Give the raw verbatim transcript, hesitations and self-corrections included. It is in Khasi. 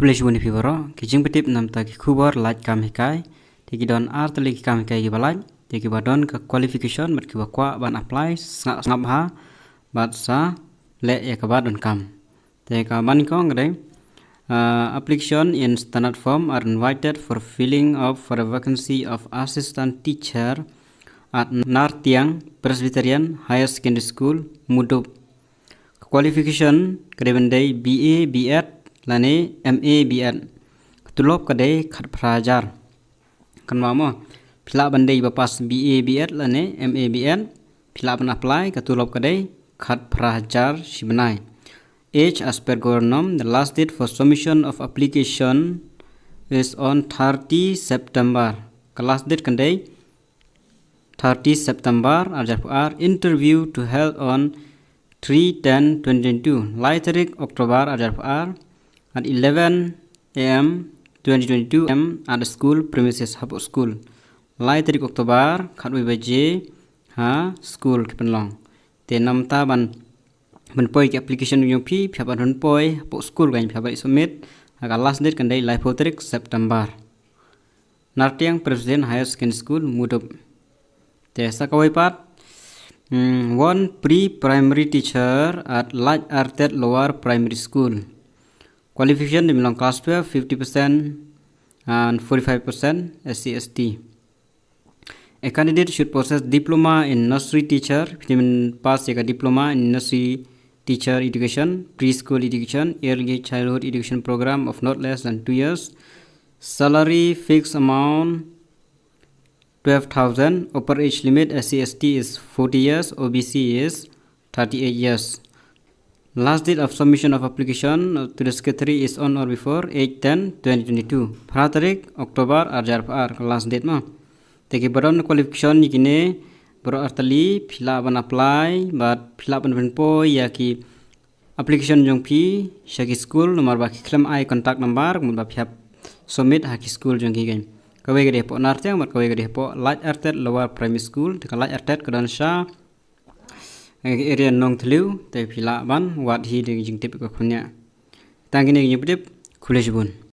Khublei shibun ïa phi baroh, ki jingpyntip namar ki khubor lait kam hikai. Te ki don ar tylli ki kam hikai kiba lait, te kiba don ka qualification bad kiba kwah ban apply, sngap sngap ha, bad sa leh ïa kaba donkam. Te kaba nyngkong ka dei, uh, application in standard form are invited for filling up for a vacancy of assistant teacher at Nartiang Presbyterian Higher Secondary School, Mudup. Ka qualification ka dei ban dei B A B Ed lane M A B Ed. Ka tulop ka dei khatphra hajar. Kan ma mo, phi lah ban dei ba pass B A B Ed lane M A B Ed, phi lah ban apply, ka tulop ka dei khatphra hajar shi bnai. Age as per Government norm, the last date for submission of application is on thirty September. Ka last date kan dei thirty September ar hajar arphew ar. Interview to held on three ten twenty twenty-two. Lai tarik October ar hajar arphew ar at eleven A M twenty twenty-two A M at the school premises, hapoh school. Lai tarik October khatwei baje ha school ki pynlong. Te namar ban poi ki application jong phi, phi hap ban poi hapoh school kan, phi hap ban submit ha ka last date kan dei laiphew tarik September. Nartiang Presbyterian Higher Secondary School, Mudup. Te sa kawei pat, hmm, one pre-primary teacher at Laitartet Lower Primary School. Qualification dei ban long class twelve, fifty percent and forty-five percent S C S T. A candidate should possess diploma in nursery teacher, phi dei ban pass ïa ka diploma in nursery teacher education, preschool education, early childhood education program of not less than two years. Salary fixed amount twelve thousand, upper age limit S C S T is forty years, O B C is thirty-eight years. Last date of submission of application to the secretary is on or before eight ten twenty twenty-two. Phra tarik October ar hajar arphew ar ka last date ma. Te kiba don qualification ïa kine baroh ar tylli, phi lah ban apply bad phi lah ban pynpoi ïa ki application jong phi sha ki school, namar ba ki khlem ai contact number, mut ba phi hap submit ha ki school jong ki kan. Kawei ka dei hapoh Nartiang bad kawei ka dei hapoh Laitartet Lower Primary School. Te ka Laitartet ka don sha area Nongthliew, te phi lah ban wad hi da ki jingtip ka khun ïa. Tang kine ki jingpyntip, khublei shibun.